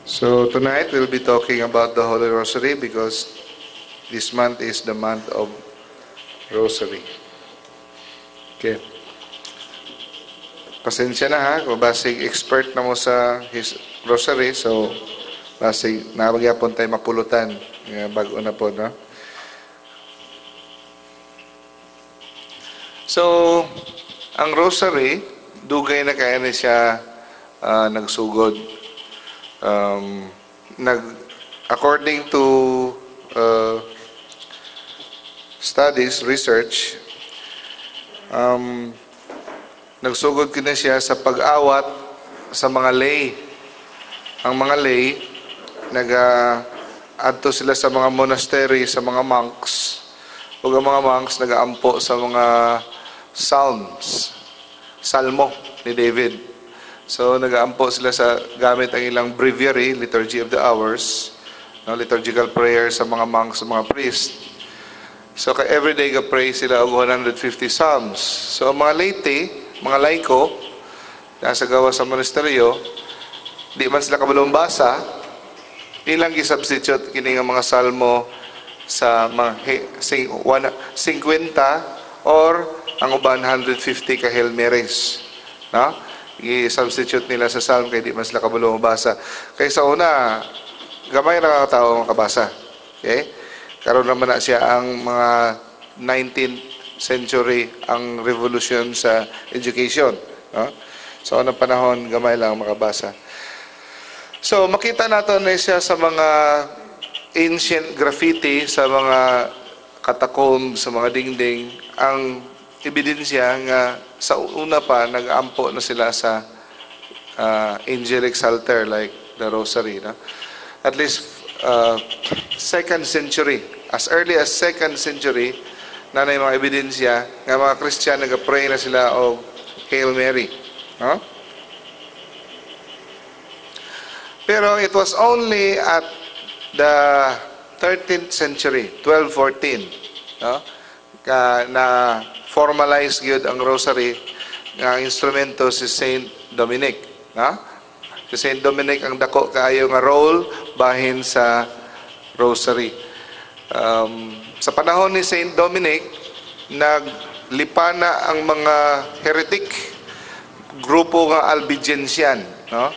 So tonight we'll be talking about the Holy Rosary because this month is the month of Rosary. Okay. Pasensya na ha, kung basig expert na mo sa his rosary, so basig naa gyapon tay mapulutan nga bag-o na po, no? So, ang rosary, dugay na kaya na siya nagsugod. According to studies, research, nagsugod kini siya sa pag-awat sa mga lay. Ang mga lay, naga-adto sila sa mga monastery, sa mga monks. Ug ang mga monks nagaampo sa mga psalms, salmo ni David. So nagaampo sila sa gamit ang ilang breviary, Liturgy of the Hours, no, liturgical prayer sa mga monks, sa mga priest. So ka everyday ga pray sila og 150 psalms. So ang mga laity, mga laiko, nasa gawa sa monasteryo, di man sila kabalo basa, ilang gi-substitute kini nga mga salmo sa mga 50 or ang uban 150 ka Hail Marys, no? I-substitute nila sa psalm kay di man sila kabalo mabasa. Kay sa una, gamay ra ka tawo makabasa. Okay? Karon naman na siya ang mga 19th century ang revolution sa education, no? Sa unang panahon, gamay lang makabasa. So, makita nato na siya sa mga ancient graffiti, sa mga catacomb, sa mga dingding, ang ebidensya nga sa una pa, nag-ampo na sila sa angelic psalter like the rosary. No? At least second century, as early as second century, na na yung mga ebidensya nga mga Christian nag-pray na sila og Hail Mary. No? Pero it was only at the 13th century, 1214, no? Ka, na formalize gyud ang rosary nga ang instrumento si Saint Dominic, no? Si Saint Dominic ang dako kaayo nga role bahin sa rosary. Sa panahon ni Saint Dominic, naglipana ang mga heretic grupo nga Albigensian, no?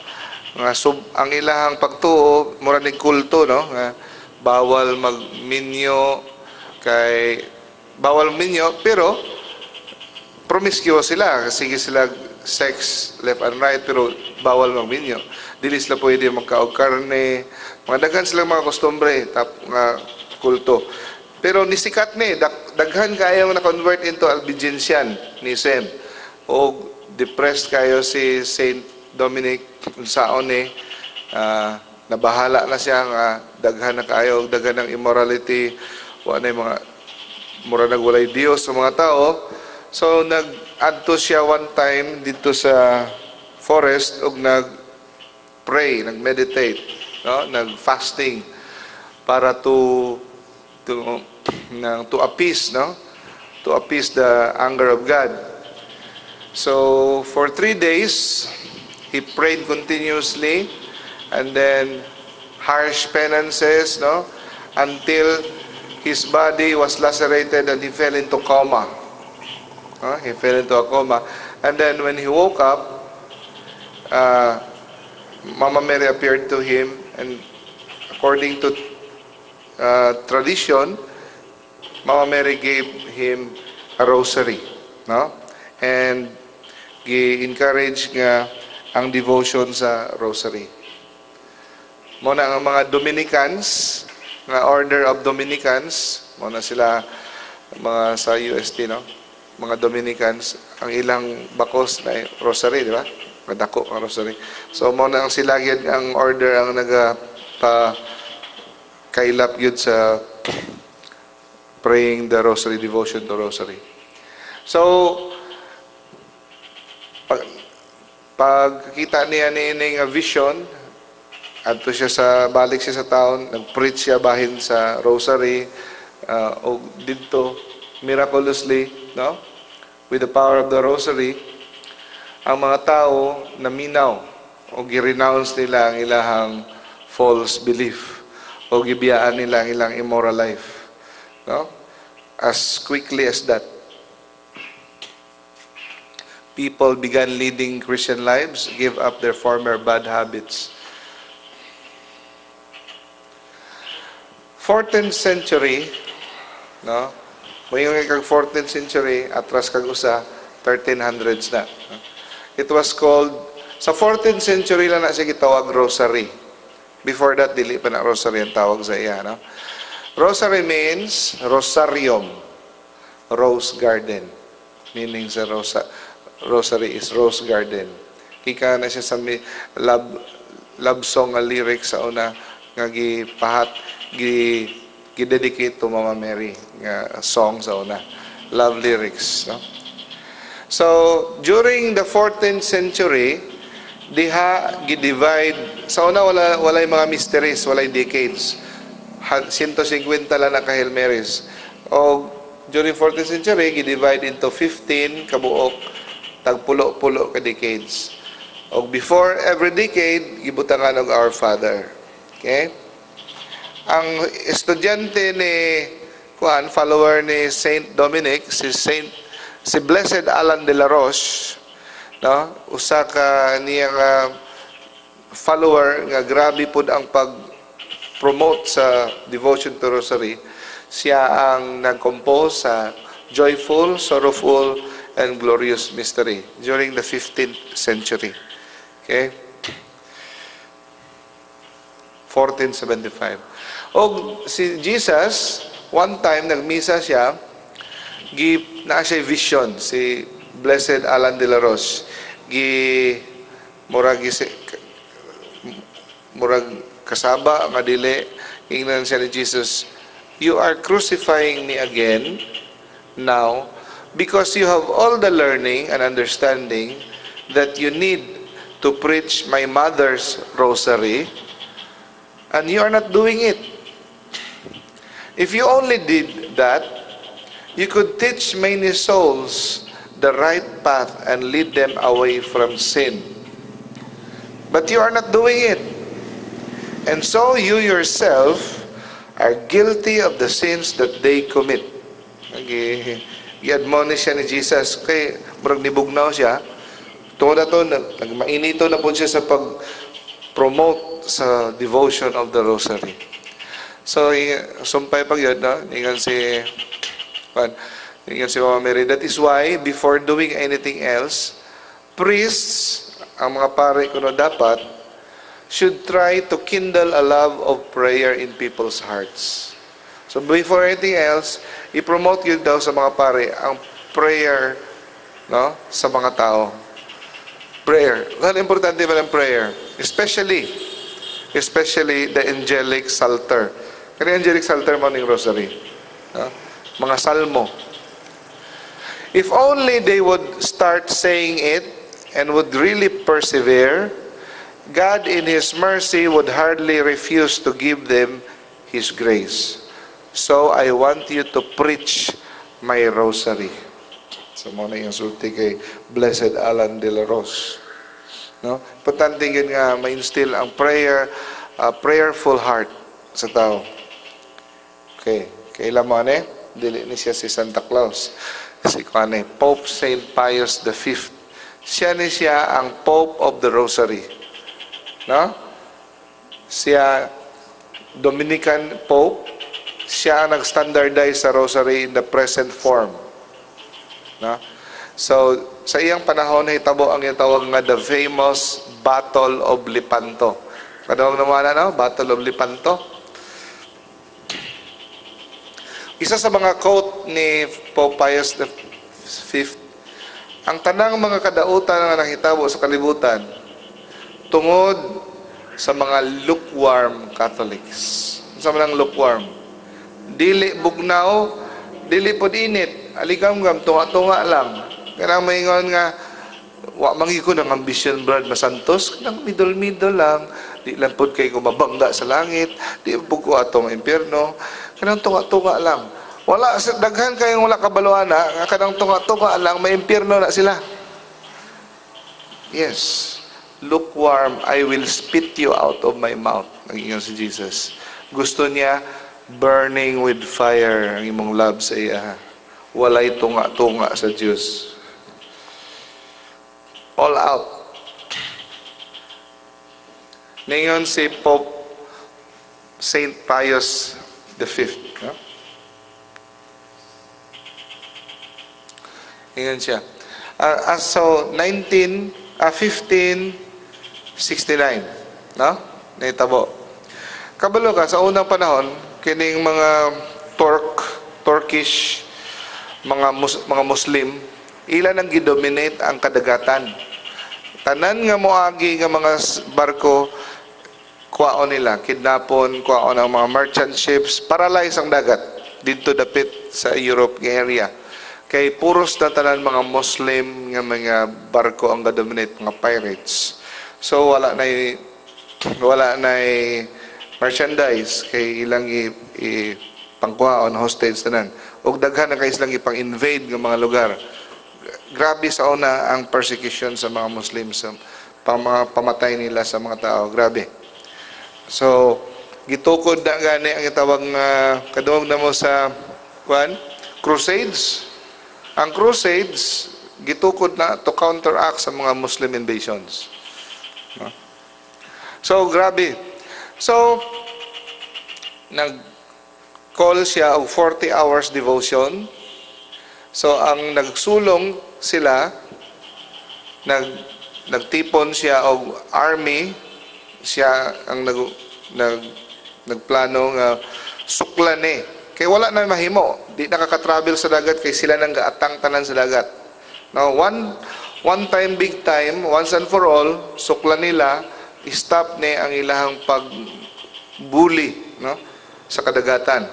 Nga sub, ang ilahang pagtuo mura ni kulto, no? Nga bawal magminyo, kay bawal minyo pero promiscuous sila, sige sila sex left and right pero bawal magminyo. Dili sila pwede magkaog karne, mga daghan silang mga kostumbre tap nga kulto. Pero nisikat ni daghan kayo na convert into Albigensian ni Sem. Og depressed kayo si Saint Dominic unsaon ni nabahala na siya nga daghan na kayo, daghan ng immorality, wa na mga mura nagwalay Dios sa mga tao. So nag-adto siya one time dito sa forest ug nag-pray, nag-meditate, no? Nag-fasting para to appease, no? To appease the anger of God. So for 3 days he prayed continuously and then harsh penances, no? Until his body was lacerated and he fell into coma. He fell into a coma. And then when he woke up, Mama Mary appeared to him, and according to tradition, Mama Mary gave him a rosary, no? And gi-encourage nga ang devotion sa rosary. Mo na ang mga Dominicans, nga Order of Dominicans, mo na sila mga sa UST, no? Mga Dominicans, ang ilang bakos na rosary, di ba? Madako ang rosary. So mo na ang sila gyud ang order ang naga pa kailap gyud sa praying the rosary, devotion to rosary. So pagkita niya ni nga vision, adto siya sa balik siya sa town, nag-preach siya bahin sa rosary, og didto miraculously, no? With the power of the rosary, ang mga tao naminaw o gi-renounce nila ang ilahang false belief o gibiyaan nila ang ilang immoral life, no? As quickly as that, people began leading Christian lives, give up their former bad habits. 14th century, no? Moingon kag 14th century, atras kag usa, 1300s na. It was called, sa 14th century lang na siya gitawag rosary. Before that, dili pa na rosary ang tawag sa iya, no? Rosary means rosarium, rose garden. Meaning sa rosary is rose garden. Kika na siya sa love song nga lyrics sa una nga gipahat gi gi-dedicate to Mama Mary nga song sa una. Love lyrics, no? So, during the 14th century, diha gi-divide sa una, walay mga mysteries, walay decades. 150 lang na ka Hail Marys. O during 14th century, gi-divide into 15 kabuok tagpulo-pulo ka decades. O before every decade, gibutangan og Our Father. Okay? Ang estudyante ni kuan, follower ni Saint Dominic, si Blessed Alan de la Roche, no? Usa ka niya nga follower nga grabe pud ang pag-promote sa devotion to rosary. Siya ang nag-compose sa Joyful, Sorrowful, and Glorious Mystery during the 15th century. Okay? 1475. O si Jesus, one time, nagmisa siya, gi, naa siya vision, si Blessed Alan de la Roche, gi, murag, murag kasaba nga dili, ingnan siya ni Jesus, "You are crucifying me again now because you have all the learning and understanding that you need to preach my mother's rosary, and you are not doing it. If you only did that, you could teach many souls the right path and lead them away from sin. But you are not doing it. And so you yourself are guilty of the sins that they commit." Gi-admonish siya ni Jesus kay murag nibugnaw siya. Tungod ato, nagmainito na po siya sa pag-promote sa devotion of the rosary. So, sumpay pag yun, no? Ingon si Mama Mary, that is why, before doing anything else, priests, ang mga pare kuno dapat, should try to kindle a love of prayer in people's hearts. So before anything else, i-promote yun daw sa mga pare ang prayer, no, sa mga tao. Prayer. Well, importante ba ng prayer? Especially the angelic psalter. Kani angelic psalter mo ning rosary. No? Mga salmo. If only they would start saying it and would really persevere, God in His mercy would hardly refuse to give them His grace. So I want you to preach my rosary. So mo na yung sulti kay Blessed Alan de la Roche. No? Importante yun nga ma-instill ang prayer, prayerful heart sa tao. Okay. Kailan mo ane? Dili ni siya si Santa Claus. Si kuan, Pope Saint Pius V. Siya ni siya ang Pope of the Rosary. No? Siya Dominican Pope. Siya ang nag-standardize sa rosary in the present form. No? So, sa iyang panahon, hitabo ang iyang tawag nga the famous Battle of Lepanto. Kadawag naman, ano? Battle of Lepanto. Isa sa mga quote ni Pope Pius V, ang tanang mga kadautan nga nahitabo sa kalibutan tungod sa mga lukewarm Catholics. Sa mga lukewarm? Dili bugnaw, dili pod init, aligam-gam, tunga-tunga lang. Kanang maingon nga, wa man ko ng ambisyon, Brad Masantos, kanang middle-middle lang, di lang pod kay kumabangga sa langit, di pod ko atong impyerno, kanang tunga-tunga lang. Wala, daghan kayong wala kabaluan na, kanang tunga-tunga lang, may impyerno na sila. Yes. Lukewarm, I will spit you out of my mouth." Nag-ingon si Jesus. Gusto niya burning with fire ang imong love sa iya. Walay tunga-tunga sa Diyos. All out. Ningon si Pope Saint Pius V. No? Ingon siya. So, 1569. No? Naitabo. Kabalo ka, sa unang panahon, kining mga Turkish, mga Muslim, ilan ang gidominate ang kadagatan. Tanan nga moagi nga mga barko, kuwaon nila, kidnapon, kuwaon ang mga merchant ships, paralyze ang dagat didto dapit sa Europe nga area. Kay puros na tanan mga Muslim nga mga barko ang gadominate, mga pirates. So wala na merchandise kay ilang i pangkuhaon hostage tanan. Ug daghan na kay silang ipang-invade nga mga lugar. Grabe sa una ang persecution sa mga Muslims, sa mga pamatay nila sa mga tao, grabe. So gitukod na gani ang itawag nga kadungog na mo sa kuan, Crusades. Ang Crusades gitukod na to counteract sa mga Muslim invasions. No? So grabe. So nag-call siya og 40 hours devotion. So ang nagsulong sila, nagtipon siya og army, siya ang nagplano nga suklan eh. Kay wala na mahimo, di nakaka-travel sa dagat kay sila nang gaatang tanan sa dagat. Now one time, big time, once and for all, suklan nila, stop ni ang ilahang pagbuli, no, sa kadagatan.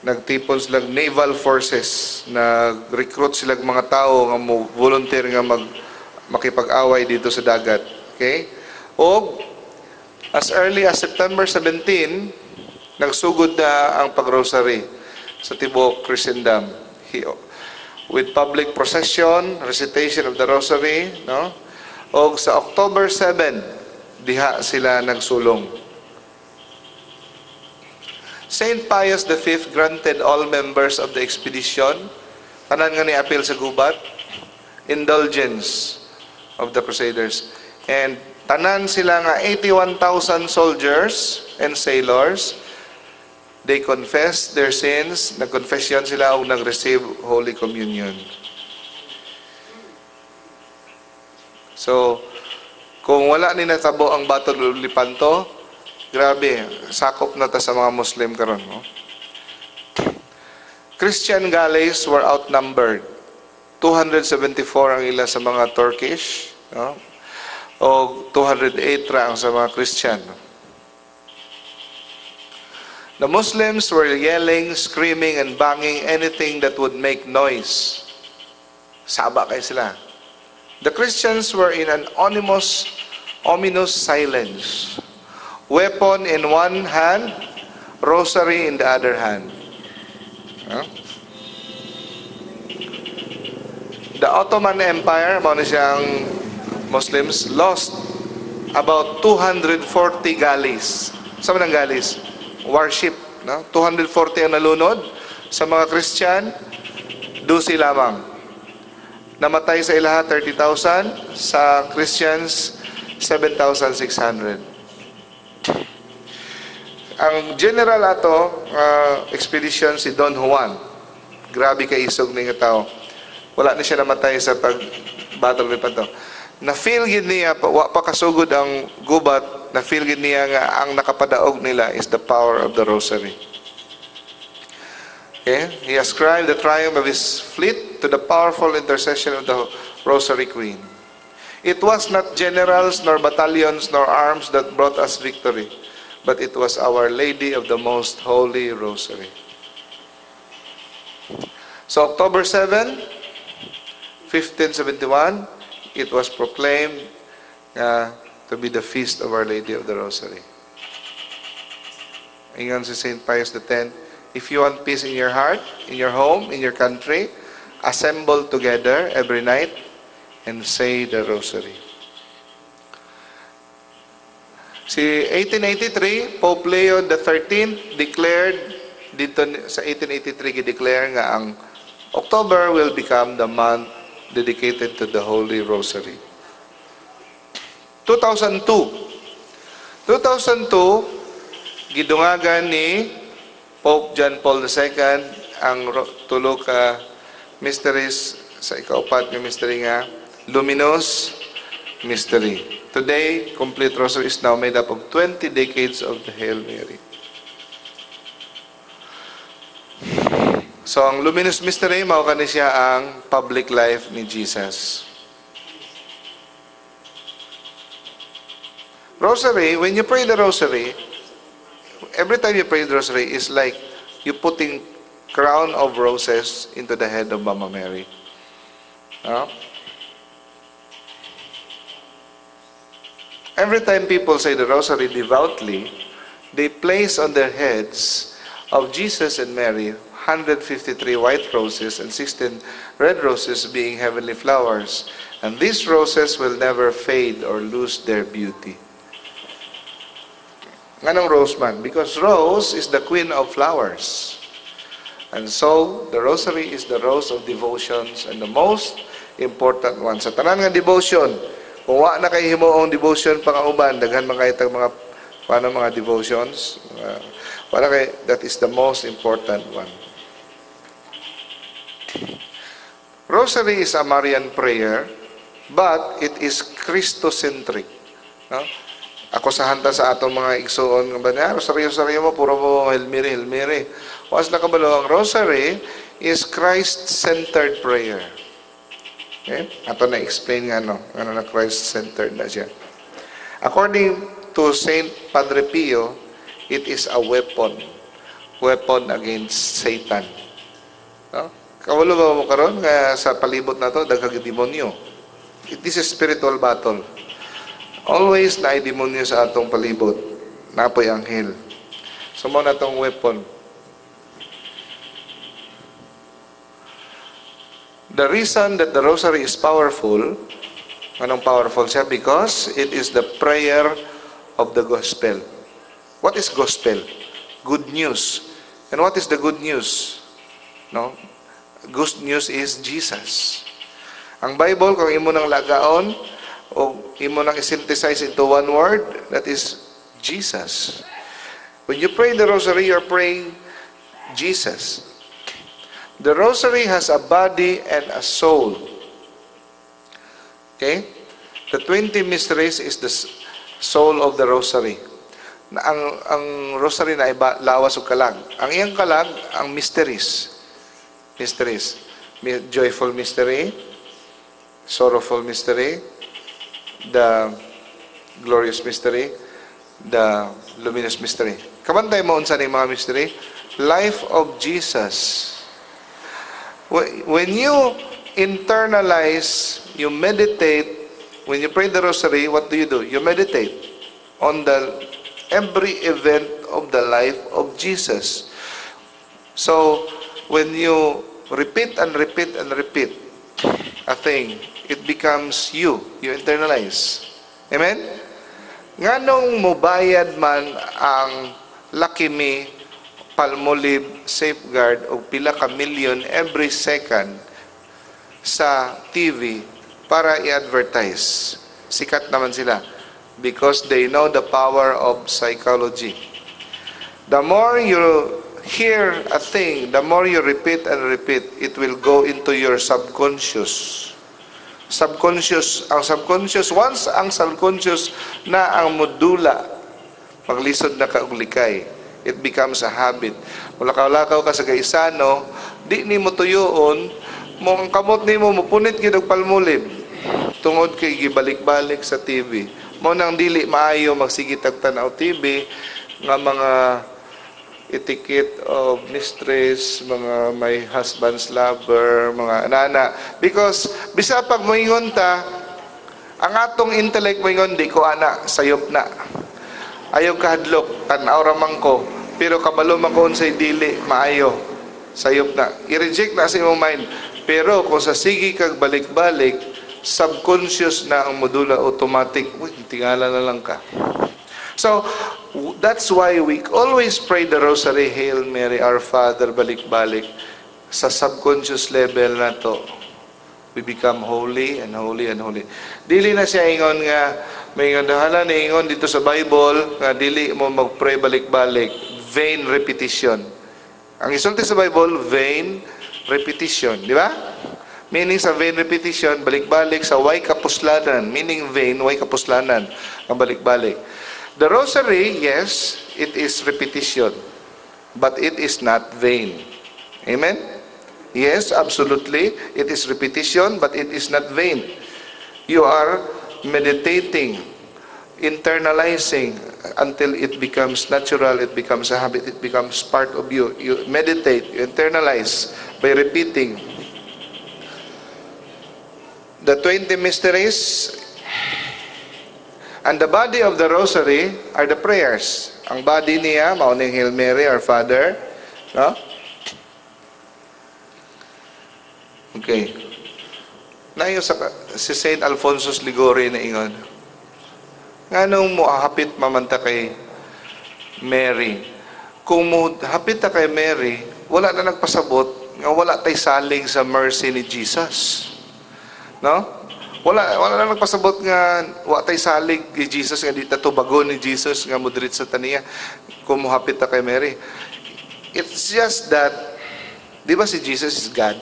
Nagtipon sila naval forces, nag-recruit sila mga tao nga mo volunteer nga makipag-away dito sa dagat. Okay? Og as early as September 17, nagsugod na ang pag-rosary sa tibuok Christendom. With public procession, recitation of the rosary, no? Og sa October 7, diha sila nagsulong. Saint Pius V granted all members of the expedition, tanan nga ni apil sa gubat, indulgence of the Crusaders. And tanan sila nga 81,000 soldiers and sailors, they confessed their sins, nagconfession sila og nag-receive Holy Communion. So, kung wala ni natabo ang Battle of Lepanto, grabe, sakop na ta sa mga Muslim karon, no? Christian galleys were outnumbered. 274 ang ila sa mga Turkish, no? O 208 ra ang sa mga Christian. The Muslims were yelling, screaming, and banging anything that would make noise. Saba kay sila. The Christians were in an ominous silence. Weapon in one hand, rosary in the other hand. Huh? The Ottoman Empire, mao ni siyang Muslims, lost about 240 galleys. Sa man ang galleys? Warship, no? 240 ang nalunod. Sa mga Christian, 12 lamang. Namatay sa ilaha 30,000, sa Christians 7,600. Ang general ato expedition si Don Juan. Grabe kay isog ni nga tao. Wala na siya namatay sa pag battle of Lepanto. Na-feel gid niya, wa pa kasugod ang gubat, na-feel gid niya nga ang nakapadaog nila is the power of the rosary. Okay? He ascribed the triumph of his fleet to the powerful intercession of the Rosary Queen. It was not generals, nor battalions, nor arms that brought us victory, but it was Our Lady of the Most Holy Rosary. So October 7, 1571, it was proclaimed to be the Feast of Our Lady of the Rosary. Ingon si Saint Pius X, if you want peace in your heart, in your home, in your country, assemble together every night and say the Rosary. Si 1883, Pope Leo XIII declared dito sa 1883, gi-declare nga ang October will become the month dedicated to the Holy Rosary. 2002. 2002, gidungagan ni Pope John Paul II ang tulo ka mysteries sa ikaupat nga mystery nga Luminous Mystery. Today, complete rosary is now made up of 20 decades of the Hail Mary. So, ang Luminous Mystery, mao kani siya ang public life ni Jesus. Rosary, when you pray the rosary, every time you pray the rosary, is like you putting crown of roses into the head of Mama Mary. No? Every time people say the rosary devoutly, they place on their heads of Jesus and Mary 153 white roses and 16 red roses, being heavenly flowers. And these roses will never fade or lose their beauty. Nganong rose man? Because rose is the queen of flowers. And so, the rosary is the rose of devotions and the most important one. Sa tanan nga devotion, kung wa na kay himuong devotion pangauban, daghan man kay tag mga paano mga devotions, mga, wala kay, that is the most important one. Rosary is a Marian prayer, but it is Christocentric. No? Ako sa hanta sa atong mga igsuon nga ba, rosaryo-saryo mo, puro mo Hail Mary, Hail Mary. Was nakabalo, ang rosary is Christ-centered prayer. Okay? Ato na explain nga no, ano na Christ-centered na siya. According to Saint Padre Pio, it is a weapon. Weapon against Satan. No? Kawalo ba mo karon nga sa palibot na to daghang demonyo. This is spiritual battle. Always na demonyo sa atong palibot. Napoy anghel. So mo na tong weapon. The reason that the rosary is powerful, anong powerful siya? Because it is the prayer of the gospel. What is gospel? Good news. And what is the good news? No? Good news is Jesus. Ang Bible, kung imo nang lagaon, o imo nang i-synthesize into one word, that is Jesus. When you pray the rosary, you're praying Jesus. The rosary has a body and a soul. Okay? The 20 mysteries is the soul of the rosary. Ang rosary na iba, lawas o kalag. Ang iyang kalag, ang mysteries. Mysteries. Joyful mystery, sorrowful mystery, the glorious mystery, the luminous mystery. Kabantay mo unsa ni mga mystery? Life of Jesus. When you internalize, you meditate, when you pray the rosary, what do? You meditate on the every event of the life of Jesus. So, when you repeat and repeat and repeat a thing, it becomes you. You internalize. Amen? Nganong mubayad man ang Lucky Me, Palmolive, Safeguard o pila ka million every second sa TV para i-advertise. Sikat naman sila because they know the power of psychology. The more you hear a thing, the more you repeat and repeat, it will go into your subconscious. Subconscious, ang subconscious, once ang subconscious na ang modula, maglisod na ka og likay. It becomes a habit. Mulakaw-lakaw ka sa Gaisano, di nimo tuyoon, mo ang kamot nimo mupunit gid og Palmolive tungod kay gibalik-balik sa TV. Mo nang dili maayo magsige tag tan-aw TV nga mga etiquette of mistress, mga my husband's lover, mga anana. Because bisa pag moingon ta, ang atong intellect moingon, di ko ana, sayop na. Ayaw kahadlok, tan-aw ra man ko, pero kabalo man ko unsay dili maayo, sayop na. I-reject na sa imong mind. Pero kung sa sige kag balik-balik, subconscious na ang modula automatic. Uy, tingala na lang ka. So, that's why we always pray the rosary, Hail Mary, Our Father, balik-balik. Sa subconscious level na to, we become holy and holy and holy. Dili na siya ingon nga, may ingon, hala, ingon dito sa Bible, nga dili mo mag-pray balik-balik. Vain repetition. Ang isulti sa Bible, vain repetition. Di ba? Meaning sa vain repetition, balik-balik sa way kapuslanan. Meaning vain, way kapuslanan. Ang balik-balik. The rosary, yes, it is repetition. But it is not vain. Amen? Yes, absolutely. It is repetition, but it is not vain. You are meditating, internalizing until it becomes natural, it becomes a habit, it becomes part of you. You meditate, you internalize by repeating. The 20 mysteries and the body of the rosary are the prayers. Ang body niya, mao ning Hail Mary, Our Father, no? Okay. Nayo sa si Saint Alphonsus Liguori na ingon. Nganong mo hapit mamanta kay Mary? Kung mo hapit ta kay Mary, wala na nagpasabot nga wala tay salig sa mercy ni Jesus. No? Wala na nagpasabot nga wa tay salig ni Jesus, nga di ta tubagon ni Jesus nga moderate sa taniya kung mohapit ta kay Mary. It's just that, di ba si Jesus is God?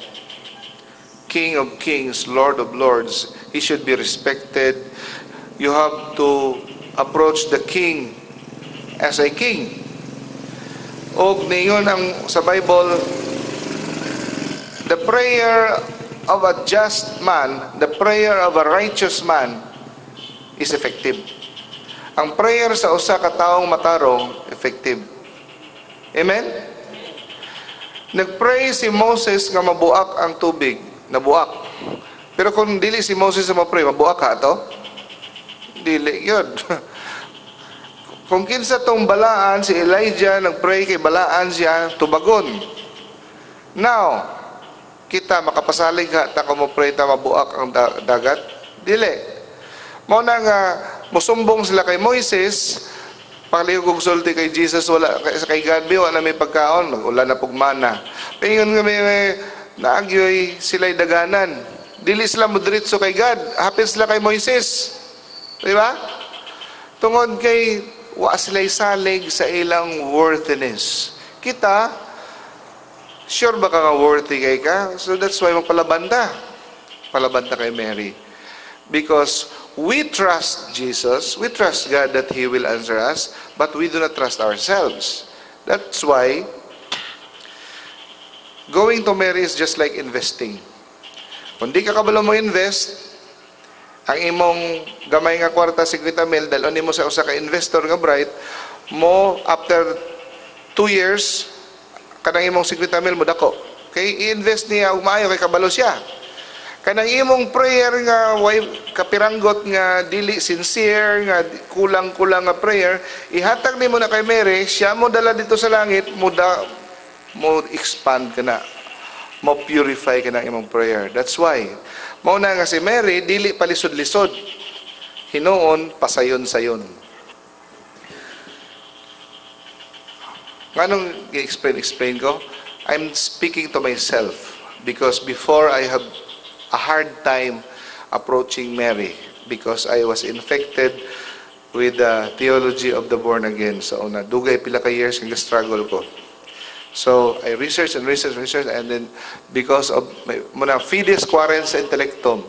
King of kings, Lord of lords. He should be respected. You have to approach the king as a king. Og ningon ang sa Bible, the prayer of a just man, the prayer of a righteous man is effective. Ang prayer sa usa ka taong matarong, effective. Amen? Nagpray si Moses nga mabuak ang tubig, nabuak. Pero kung dili si Moses sa mapray, mabuak ka ato? Dili yun. Kung kinsa tong balaan, si Elijah, nagpray kay balaan siya, tubagon. Now, kita makapasalig ka, ta mo pray ta mabuak ang dagat? Dili. Mao na nga, musumbong sila kay Moises, palihog og sulti kay Jesus, wala, kay God, wala may pagkaon, wala na pugmana. Paingon nga may naagyoy sila'y daganan. Dili sila modiretso kay God, hapit sila kay Moises. Di ba? Tungod kay wa sila'y salig sa ilang worthiness. Kita, sure ba ka nga worthy kay ka? So that's why magpalabanda. Palabanda kay Mary. Because we trust Jesus, we trust God that He will answer us, but we do not trust ourselves. That's why going to Mary is just like investing. Kung di ka kabalo mo invest, ang imong gamay nga kwarta, 50 mil, dalon nimo sa usa ka investor nga bright, mo after 2 years, kanang imong 50 mil mo dako. Kay i-invest niya og maayo kay kabalo siya. Kanang imong prayer nga way kapiranggot, nga dili sincere, nga kulang-kulang nga prayer, ihatag nimo na kay Mary, siya mo dala dito sa langit, mo expand ka na, mo purify ka na imong prayer. That's why mao na nga si Mary dili palisod-lisod, hinuon pasayon-sayon. Nganong i-explain ko? I'm speaking to myself because before I have a hard time approaching Mary because I was infected with the theology of the born again. So una, dugay pila ka years nga struggle ko. So I research and research and research, and then because of muna fides quaerens intellectum,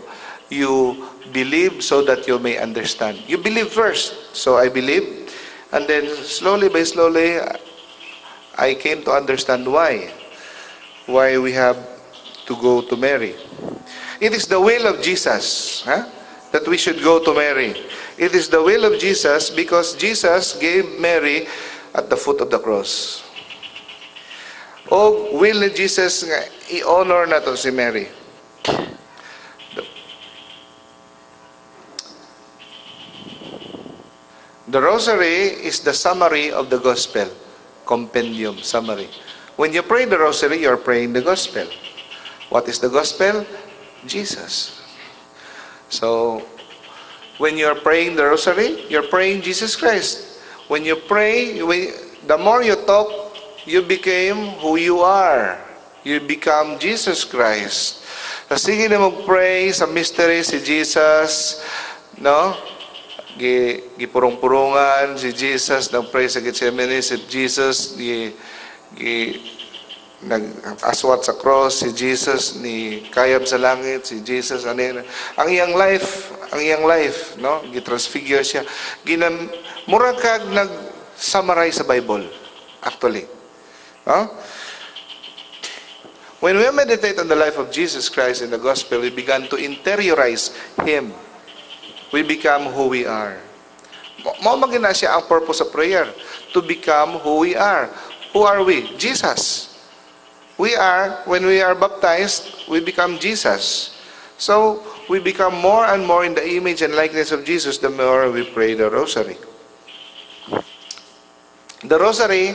you believe so that you may understand. You believe first. So I believe, and then slowly by slowly I came to understand why we have to go to Mary. It is the will of Jesus, huh, that we should go to Mary. It is the will of Jesus because Jesus gave Mary at the foot of the cross. O will ni Jesus nga i-honor na to si Mary. The rosary is the summary of the gospel. Compendium, summary. When you pray the rosary, you're praying the gospel. What is the gospel? Jesus. So, when you're praying the rosary, you're praying Jesus Christ. When you pray, the more you talk, you became who you are. You become Jesus Christ. Sa sige na mag-pray sa mystery, si Jesus, no? Gipurong-purungan si Jesus, nag-pray sa Gethsemane, si Jesus, gi, gi nag-aswat sa cross, si Jesus ni kayab sa langit, si Jesus ano yun, ang iyang life, no? Gi-transfigure siya. Ginam mura kag nag-summarize sa Bible actually. No? When we meditate on the life of Jesus Christ in the gospel, we began to interiorize Him. We become who we are. Mao man na siya ang purpose of prayer, to become who we are. Who are we? Jesus. We are, when we are baptized, we become Jesus. So, we become more and more in the image and likeness of Jesus the more we pray the rosary. The rosary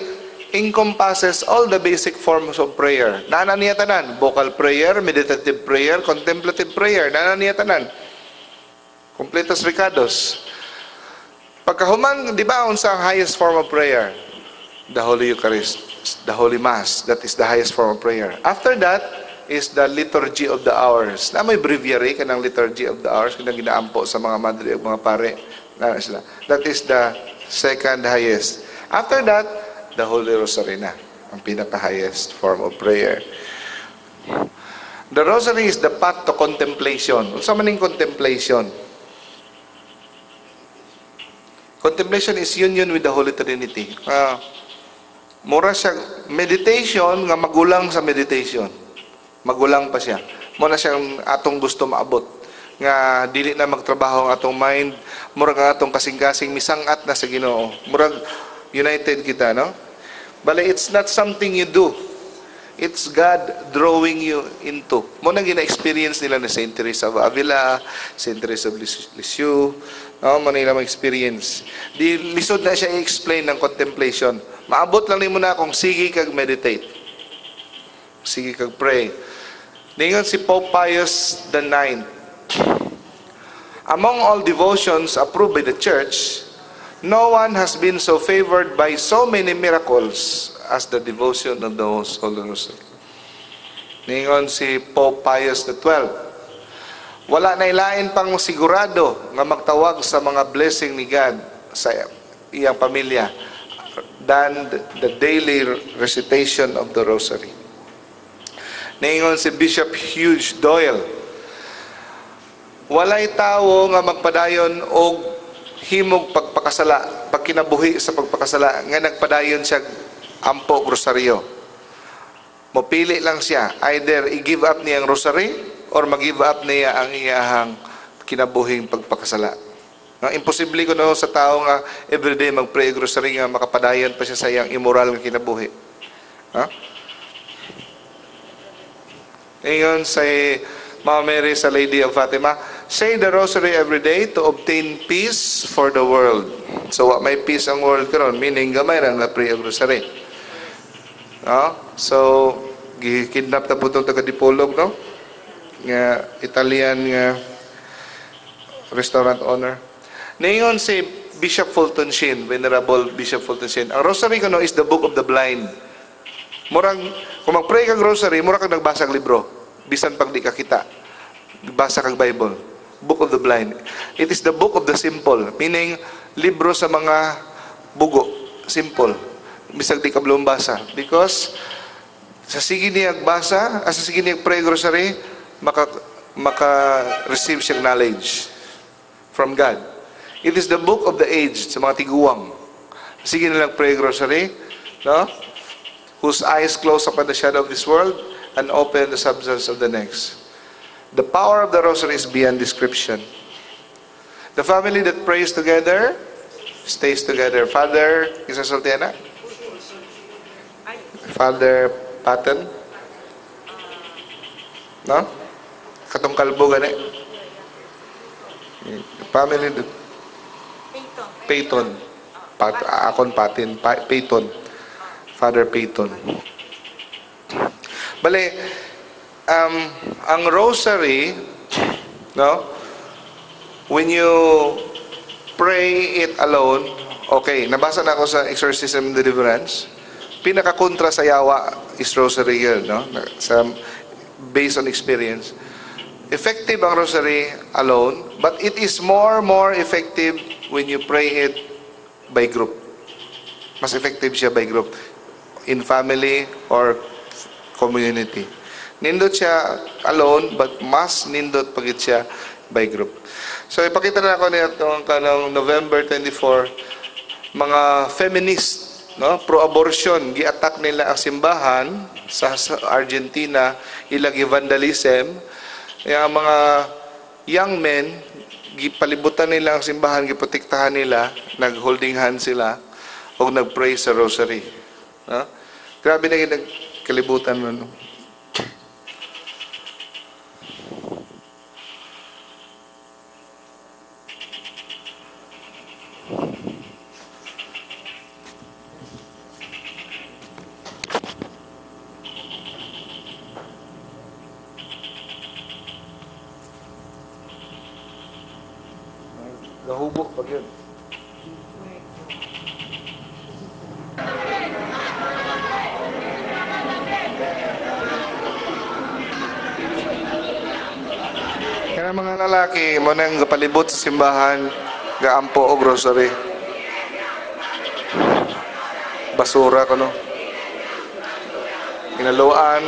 encompasses all the basic forms of prayer. Naa niya tanan, vocal prayer, meditative prayer, contemplative prayer. Naa niya tanan. Completos recados. Pagkahuman, di ba, unsa ang highest form of prayer? The Holy Eucharist, the Holy Mass. That is the highest form of prayer. After that is the Liturgy of the Hours. Na may breviary kanang Liturgy of the Hours kanang ginaampo sa mga madre ug mga pare. Na sila. That is the second highest. After that, the Holy Rosary na, ang pinaka-highest form of prayer. The Rosary is the path to contemplation. Unsa man ning contemplation? Contemplation is union with the Holy Trinity. Mura siya meditation nga magulang sa meditation. Magulang pa siya. Mao na siyang atong gusto maabot nga dili na magtrabaho ang atong mind, murag ang atong kasing-kasing misangat na sa Ginoo. Murag united kita, no? Bale, it's not something you do. It's God drawing you into. Mao na gina-experience nila ni Saint Teresa of Avila, Saint Teresa of Lisieux, no? Mao nila ma-experience. Di lisod na siya i-explain ng contemplation. Maabot lang nimo na kung sige kag meditate. Sige kag pray. Ningon si Pope Pius IX, "Among all devotions approved by the Church, no one has been so favored by so many miracles as the devotion of the Most Holy Rosary." Ningon si Pope Pius XII, "Wala na ilain pang sigurado nga magtawag sa mga blessing ni God sa iyang pamilya than the daily recitation of the Rosary." Ningon si Bishop Hugh Doyle, "Walay tawo nga magpadayon og himog pagpakasala, pagkinabuhi sa pagpakasala, nga nagpadayon siya ampo og rosaryo. Mopili lang siya, either i-give up niya ang rosary or mag-give up niya ang iyahang kinabuhing pagpakasala." Nga imposible ko no sa tao nga everyday mag-pray og rosary nga makapadayon pa siya sa iyang immoral nga kinabuhi. Ha? Ingon say Mama Mary sa Lady of Fatima, "Say the rosary every day to obtain peace for the world." So, wa may peace ang world karon, meaning gamay ra na pray og rosary. No? So, gi-kidnap na po itong taga Dipolog, no? Nga Italian nga restaurant owner. Ningon si Bishop Fulton Sheen, Venerable Bishop Fulton Sheen, ang rosary kuno is the book of the blind. Murag, kung mag-pray kag rosary, murag kag nagbasa og libro. Bisan pag di ka kita. Basa kag Bible. Book of the blind. It is the book of the simple. Meaning, libro sa mga bugo. Simple. Bisag di ka basa. Because, sa sige niya basa, sa sige niya pray rosary, maka receive siya knowledge from God. It is the book of the aged, sa mga tiguang. Sige nilang pray rosary, no? Whose eyes close upon the shadow of this world and open the substance of the next. The power of the rosary is beyond description. The family that prays together stays together. Father, isa sultiana? Father Patton? No? Katong kalbo gani. Family that Peyton. Peyton. Akon Patin, Peyton. Father Peyton. Bale, ang rosary, no? When you Pray it alone. Okay, nabasa na ako sa Exorcism and Deliverance. Pinakakontra sa yawa is rosary yun, no? Sa, based on experience. Effective ang rosary alone, but it is more effective when you pray it by group. Mas effective siya by group. In family or community. Nindot siya alone, but mas nindot pagit siya by group. So ipakita na ako niya itong kanang November 24, mga feminist, no, pro-abortion, gi-attack nila ang simbahan sa Argentina, ilang vandalism. Yung mga young men, gipalibutan nila ang simbahan, giprotektahan nila, nag-holding hands sila, o nag-pray sa rosary. No? Grabe na yung nagkalibutan mo. No? Gahubok pag yun. Kaya mga lalaki, mo nang gapalibot sa simbahan, gaampo og rosary. Basura kuno. Ginaluan.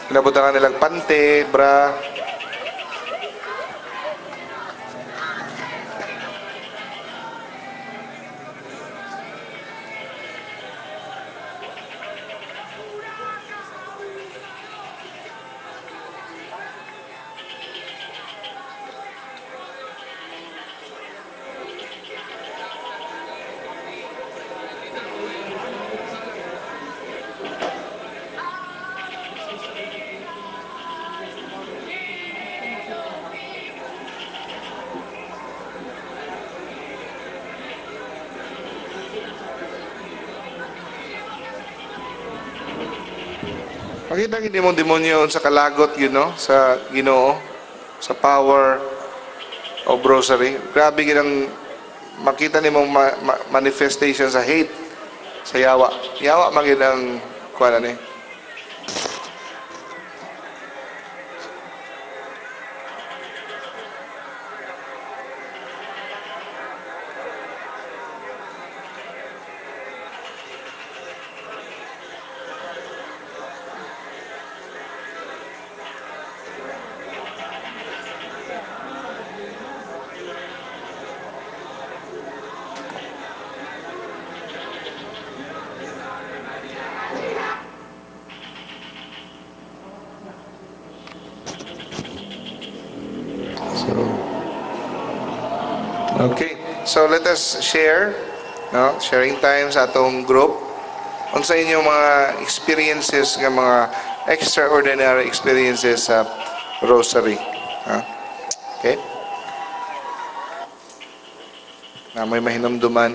Ginabutangan nilang pante, bra. Makita gid mo demonyo sa kalagot yun, no? Sa Ginoo, sa power of rosary. Grabe gid ang makita nimo manifestation sa hate sa yawa. Yawa man gid ang kuan ani. Okay, so let us share, no? Sharing time sa atong group. Unsa inyong mga experiences nga mga extraordinary experiences sa rosary, ha? Okay? Na may mahinumduman.